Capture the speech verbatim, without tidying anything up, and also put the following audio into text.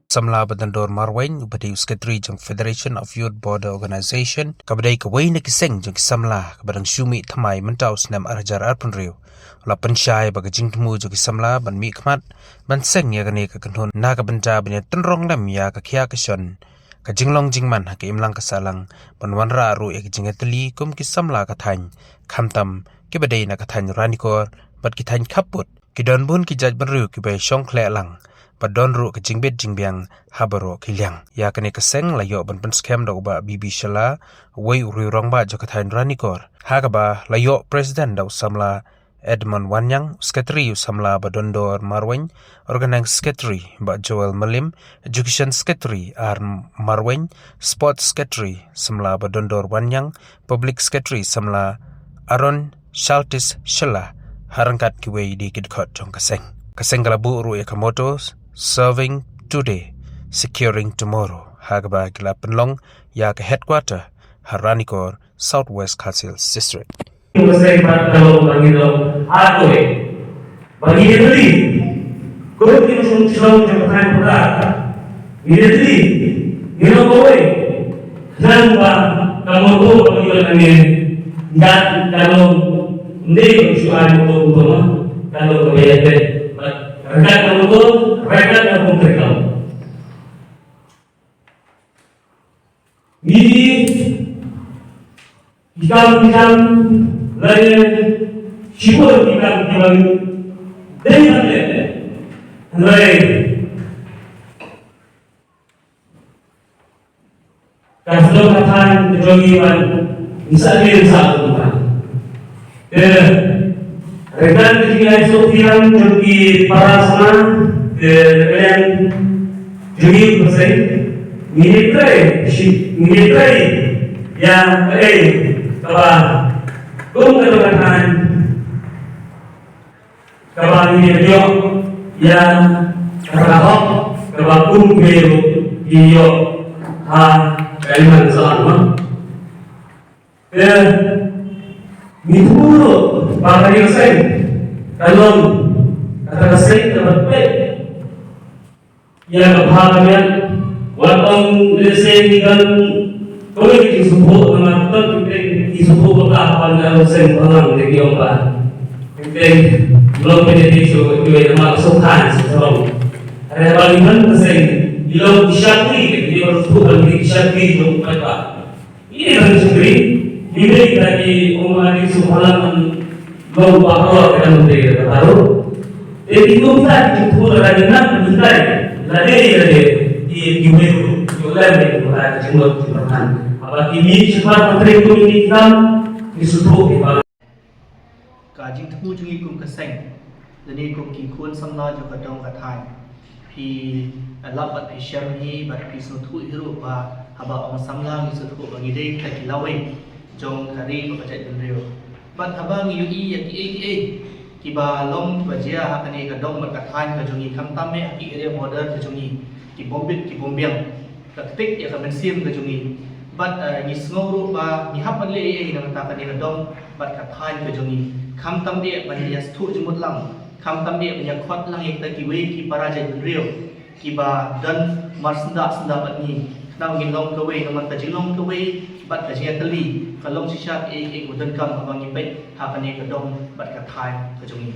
Samla Badondor Marwein, uba dei u Secretary jong Federation of Youth Border Organization, kaba dei kawei na ki seng jong ki samla kaba dang shu mih thymmai mynta u snem ar hajar arphew hynriew, u la pynshai ba ka jingthmu jong ki samla ban mih khmat ban seng ïa kane ka kynhun na ka bynta ban ïa tynrong lem ïa ka khia ka shon, ka jinglong jingman ha ka imlang ka sahlang, ban wanrah ruh ïa ka jingïatylli kum ki samla ka thaiñ, khamtam kiba dei na ka thaiñ Ranikor bad ki thaiñ khappud. Ki don bun ki jaitbynriew kiba ïa shong khleh lang, bad don ruh ka jingbit jingbiang ha baroh ki liang. Ïa kane ka seng la ïoh ban pynskhem da u Bah B B Shylla, uwei u riew rangbah jong ka thaiñ Ranikor, ha kaba la ïoh president da u samla Edmund Wanniang, secretary u samla Badondor Marwein, organizing secretary Bah Joel Mylliem, education secretary R Marwein, sports secretary samla Badondor Wanniang, public secretary samla Aaron Shaltis Shylla, ha ryngkat kiwei de ki dkhot jong ka seng. Ka seng ka la buh ruh ïa ka motto, Serving Today, Securing Tomorrow, ha kaba ki la pynlong ïa ka headquarter ha Ranikor, South West Khasi Hills District. Ka seng pat ka long ba ngi long hardware. Ba ngi ïatylli, ko ki nongshong shnong jong ka thaiñ Pyrta, ngi ïatylli, ngi long kawei. Khnang ba ka motto ba ngi wan hangne, kat ka long, ym dei ba shu ai motto kumto ma, ka long kaba ïaid beit. Ryngkat ka motto, ryngkat ka bym trei ka long. Ngi ki kam ki jam lane shibun ki kam kiba ngi dei ban leh. Hynrei ka sdang ka thaiñ ka jong ngi ban, ngi sa leh ngi sa kumta. Te ryngkat ka jingïaid suk thiang jong ki para samla, te ka liang jong ngi u Paseng, ngi trei, shi, ngi trei ïa kaei kaba kum ka jong ka thaiñ kaba ngi ïoh ïa ka hok kaba kum kiwei ruh ki ïoh ha ka imlang sahlang. Te ngi thmu ruh ba ka seng ka long kata ka seng kaba peit ïa ka bha ka miat. Wat ong lehse ngi don kawei ka jingsngewthuh, namar don ki sngewthuh ba ka ban ïa ka seng bhalang, te ki ong ba ki long pynïadei shuh kiwei namar ka sngewthuh sngewthuh. Hynrei haba ngi don ka seng ngi long ki shakri, ngi long sngewthuh ba ngi ki shakri jong u paidbah. Ngi dei ban shakri, ngi dei ban ki ong adi sngewbha lang ban long ba halor ka dang dei ka taru. Te ki kum ta ki kum la dang nang ngi dei la dei la dei ki ki wei ki lem dei ki ta ki jingmut ki perhan. Haba ki ni sifat menteri kum ni kam ki suthu ki ba Ka jingthmu jong ngi kum ka seng lane kum ki khun samla jong ka dong ka thaiñ, phi, eh, lap bad phi shem hi bad phi sngewthuh hi ruh ba haba ong samla ngi sngewthuh ba ngi dei kita ki lawei jong ka ri bad ka jaitbynriew. Bad haba ngi ïohi ïa kiei kiei kiba long kiba jia ha kane ka dong bad ka thaiñ ka jong ngi, khamtam eh ha ki area border ka jong ngi, ki bym bit ki bym biang. Ka ktik ïa ka mynsiem ka jong ngi. Bad, eh, ngi sngew ruh ba ngi hap ban leh ei ei na ka bynta kane ka dong bad ka thaiñ ka jong ngi. Khamtam eh ban ïa sngewthuh jingmut lang, khamtam eh ban ïa khot lang ïa kita kiwei ki para jaitbynriew kiba don mar syndah syndah bad ngi. Khnang ngin long kawei namar ka jinglong kawei bad ka jingïatylli ka long shisha ei ei ba donkam haba ngi peit ha kane ka dong bad ka thaiñ ka jong ngi.